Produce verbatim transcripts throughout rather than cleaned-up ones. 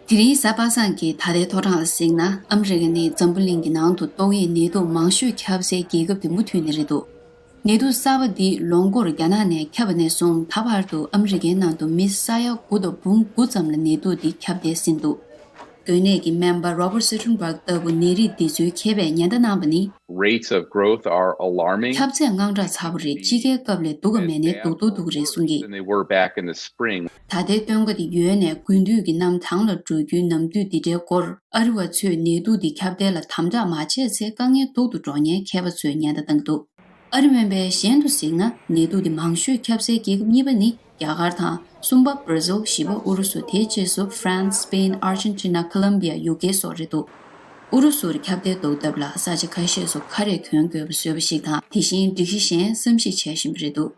དེ་རིང་གཟའ་པ་སངས་ཀྱི་ད་ལྟའི་ཐོག་གྲངས་ལ་གཟིགས་ན། ཨ་མི་རི་ཀ་ནི་འཛམ་བུ་གླིང་གི་ནང་དུ་ཏོག་དབྱིབས་ནད་དུག་མང་ཤོས་ཁྱབ་སའི་རྒྱལ་ཁབ་དེ་མུ་མཐུད་ནས་རེད་འདུག་ནད་དུག་གསར་པ་འདི་ལོ་འགོར་རྒྱ་ནག་ནས་ཁྱབ་པ་ནས་བཟུང་ད་བར་དུ་ཨ་མི་རི་ཀའི་ནང་དུ་མི་ས་ཡ་དགུ་དང་འབུམ་དགུ་ཙམ་ལ་ནད་དུག་འདི་ཁྱབ་གདལ་ཟིན་འདུག་འགོས་ནད་ཀྱི་སྨན་པ་Robert Sittenberg ལྟ་བུ་ནད་རིགས་འདི་ཚོའི་མཁས་པས་ཉེན་བརྡ་གནང་བ་ནི། Rates of growth are alarming. ཁྱབ་ཚད་དངངས་སྐྲག་ཚ་པོ་རེད། དཔྱིད་ཀའི་སྐབས་ལས་སྡུག་ག་མེད་ནའི་སྡུག་ཏོག་ཏོ་རེད་གསུང་གི། Than they were back in the spring. ད་ལྟའི་སྟོན་ཀ་དེ་ཡོལ་ནས་དགུན་དུས་ཀྱི་གནམ་དྭངས་ལ་འགྲོ་རྒྱུའི་ནམ་དུས་འདི་འདྲའི་སྐོར། ཨ་རི་བ་ཚོས་ནད་དུག་འདི་ཁྱབ་གདལ་ལ་དམ་དྲག་མ་བྱས་ཚེ་དཀའ་ངལ་སྡུག་ཏུ་འགྲོ་ཉེན་མཁས་པ་ཚོས་ཉེན་བརྡ་བཏང་གི་འདུག་ཨ་རི་སྨན་པས་གཞན་དུ་གཟིགས་ན། ནད་དུག་འདི་མང་ཤོས་ཁྱབ་སའི་རྒྱལ་ཁབ་གཉིས་པ་ནི་རྒྱ་གར་དང་། གསུམ་པ་Brazil། བཞི་པ་ཨུ་རུ་སུ། དེའི་རྗེས་སུ་France, Spain, Argentina, Colombia, UK སོགས་རེད་འདུག་ཨུ་རུ་སུར་ཁྱབ་གདལ་གཏོང་ཐབས་ལ་ས་ཆ་ཁ་ཤས་སུ་ཁ་རས་གྱོན་དགོས་པ་བཟོས་པ་ཞིག་དང་། དེ་བཞིན་སྒྲིག་གཞི་གཞན་བསམ་གཞིག་བྱེད་བཞིན་པ་རེད་འདུག་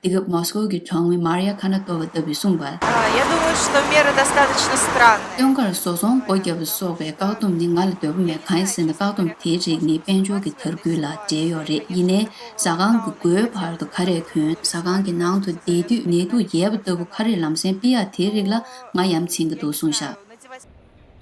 འདི་སྐབས་མོ་སི་ཀོ་གི་གྲོང་མི་མཱ་རི་ཡ་ཁ་ན་ཏོ་ཝ་ལྟ་བུས་གསུངས་པར། А, я думаю, что меры достаточно странные. སྟོན་ཀར་བཟོ་ཚོང་སྒོ་བརྒྱབ་པ་སོགས་པའི་བཀག་སྡོམ་ནི་ང་ལ་འདོད་པ་མེད། གང་ཡིན་ཟེར་ན། བཀག་སྡོམ་དེའི་རིགས་ནི་དཔལ་འབྱོར་གྱི་དར་རྒུད་ལ་འབྲེལ་ཡོད་རེད། ཡིན་ནའི་ཟ་ཁང་གི་སྒོའི་བར་དུ་ཁ་རས་གྱོན། ཟ་ཁང་གི་ནང་དུ་བསྡད་དུས་ནད་དུག་ཡལ་བ་ལྟ་བུ་ཁ་རས་ལམ་སེང་ཕུད་ཡག་དེའི་རིགས་ལ་ང་ཡ་མཚན་གྱི་འདུག་གསུངས་བཞག་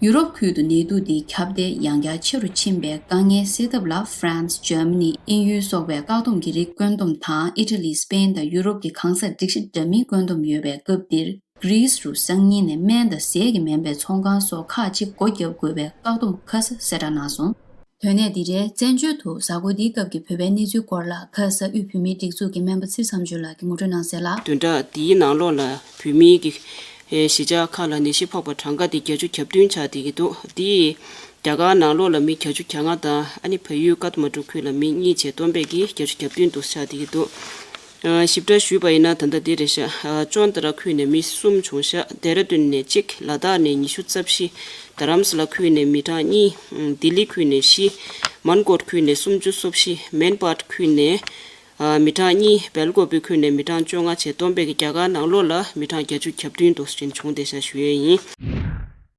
ཡུ་རོབ་ཁུལ་དུ་ནད་དུག་འདིའི་ཁྱབ་གདལ་ཡང་བསྐྱར་ཆེ་རུ་ཕྱིན་པའི་དཀའ་ངལ་སེལ་ཐབས་ལ་France, Germany, དབྱིན་ཡུལ་སོགས་པའི་བཀག་སྡོམ་གྱི་རིགས་བཀོད་འདོམས་དང་། Italy, Spain དང་ཡུ་རོབ་ཀྱི་གང་སར་སྒྲིག་གཞི་འདྲ་མིན་བཀོད་འདོམས་ཡོད་པའི་སྐབས་འདིར། Greece རུ་སང་ཉིན་ནས་སྨན་དང་ཟས་ཀྱི་མིན་པའི་ཚོང་ཁང་སོགས་ཁག་ཅིག་སྒོ་བརྒྱབ་དགོས་པའི་བཀག་སྡོམ་ཁ་གསལ་གསལ་བསྒྲགས་གནང་སོང་། དོན་གནད་འདི་རེད། བཙན་བྱོལ་དུ་གཟའ་འཁོར་འདིའི་སྐབས་ཀྱི་བོད་པའི་གནས་ཚུལ་སྐོར་ལ་ཁ་ས་དབུས་བོད་མིའི་སྒྲིག་འཛུགས་ཀྱི་སྨན་པ་ཚེ་བཟང་ཆོས་ལགས་ཀྱིས་ངོ་སྤྲོད་གནང་གསལ་ལ། བདུན་ཕྲག་འདིའི་ནང་ལོགས་ལ་བོད་མིའི་གི་ཨེ་གཞིས་ཆགས་ཁག་ལ་ནད་གཞི་ཕོག་པ་གྲངས་ཀ་དེ་བརྒྱད་ཅུ་གྱ་བདུན་ཆགས་བསྡད་ཀྱི་འདུག་འདི་རྒྱ་གར་ནང་ལོགས་ལ་མི་བརྒྱད་ཅུ་གྱ་ལྔ་དང་། ཨ་ནི་བལ་ཡུལ་ཀ་ཐ་མན་གྲུ་ཁུལ་ལ་མི་གཉིས་བྱས་བསྡོམས་པས་ཀྱི་བརྒྱད་ཅུ་གྱ་བདུན་དུ་ཆགས་བསྡད་ཀྱི་འདུག་ཨ་ཞིབ་ཕྲ་ཞུས་པ་ཡིན་ན། ད་ལྟ་འདི་རེད་ཤག་ཨ་ཅོན་ཏ་ར་ཁུལ་ནས་མི་གསུམ་བྱུང་ཤག་ལྡེ་ར་ལྡུན་ནས་གཅིག་ལ་དྭགས་ནས་ཉི་ཤུ་རྩ་བཞི། རྡ་རམ་ས་ལ་ཁུལ་ནས་མི་གྲངས་གཉིས། ལྡི་ལི་ཁུལ་ནས་བཞི། མན་གོཊ་ཁུལ་ནས་སུམ་ཅུ་སོ་བཞི། མན་པཱཊ་ཁུལ་ནས་ཨ་མི་གྲངས་གཉིས། སྦེལ་ཀོབ་ཁུལ་ནས་མི་གྲངས་བཅོ་ལྔ་བྱས་བསྡོམས་པས་ཀྱི་རྒྱ་གར་ནང་ལོགས་ལ་མི་གྲངས་བརྒྱད་ཅུ་གྱ་བདུན་དུ་ཕྱིན་བྱུང་བསྡད་ཤག་ཞུ་ཡས་ཡིན།